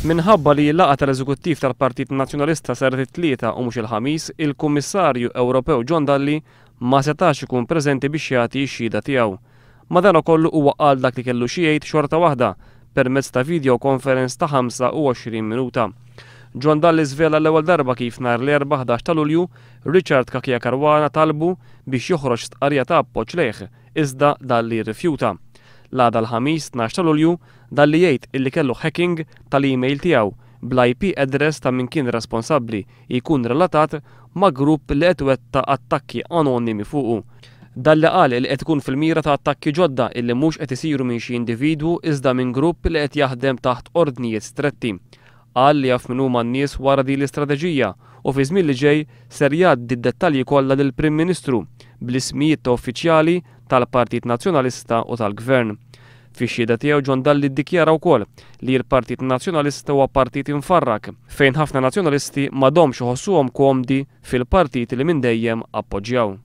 Minħabba li l-laqgħa tal-Eżekuttiv tal-Partit Nazzjonalista saret it-Tlieta u mhux il-Ħamis, il-Kummissarju Ewropew John Dalli ma setax ikun preżenti biex jagħti x-xhieda tiegħu. Madankollu huwa qal dak li kellu xi jgħid xorta waħda permezz ta' video conference ta' 25 minuta. John Dalli żvela l-ewwel darba kif nhar l-Erbgħa 11 ta' Lulju, Richard Cachia Caruana talbu biex joħroġ stqarrija ta' appoġġ lejh, iżda Dalli rrifjuta. L-għada l-Ħamis 12 ta' Lulju, Dalli jgħid illi kellu hacking tal-email tiegħu bl-IP address ta' min kien responsabbli jkun relatat ma' grupp li qed iwettaq attakki anonimi fuqu. Dalli qal illi qed ikun fil-mira ta' attakki ġodda illi mhux qed isiru minn xi individwu iżda minn grupp li qed jaħdem taħt ordnijiet stretti. Qal li jaf min huma n-nies wara din l-istrateġija u fiż-żmien li ġej ser jgħaddi d-dettalji kollha lill-Prim Ministru bl-ismijiet ta' uffiċjali tal-Partit Nazzjonalista u tal-Gvern. Fix-xhieda tiegħu John Dalli ddikjara wkoll li l-Partit Nazzjonalista huwa partit imfarrak, fejn ħafna Nazzjonalisti m'għadhomx iħossuhom komdi fil-partit li minn dejjem appoġġjaw.